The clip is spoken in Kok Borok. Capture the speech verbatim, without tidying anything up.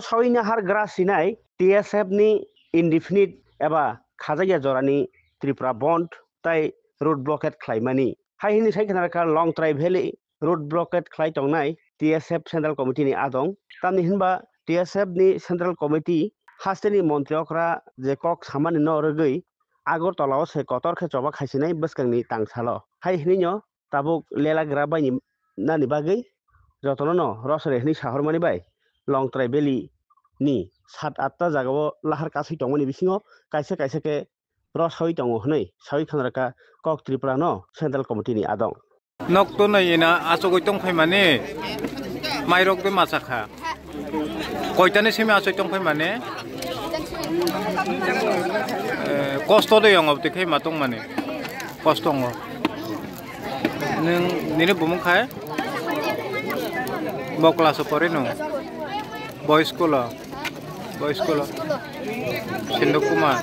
Sawi nahar gra sinai T S F ni indefinite eba khajakya jorani Tripura bond tai road blockade khlaimani. Hai hini sai khna kha Longtrai Valley road blockade khlai tongnai T S F Central Committee ni adong. Tamni hinba T S F ni Central Committee hasteni montri okra je kok samani no rwgwi Agartala o se kotor khe choba khaisinai bwskangni tangsalo. Hai hinino tabuk lelagra baini nani bagwi jotono no rosore hinwi sahormani bai Longtrai Valley ni sat atta jagao lahar kasui tongmani bisingo kaisa kaisa khe ro sawi tongo hwnwi sawi khanarwkha kok Tripura no Central Committee ni adong. Nok to nai ina achugwi tong phaimani mairok de macha kha. Koitani simi achugwi tong phaimani? Eh, kosto de yong obti khai ma tongmani. Kosto ngo. Nung nini bumung khai? Bo class o pori nung? Boy school o. Boy school o. Sindhu Kumar.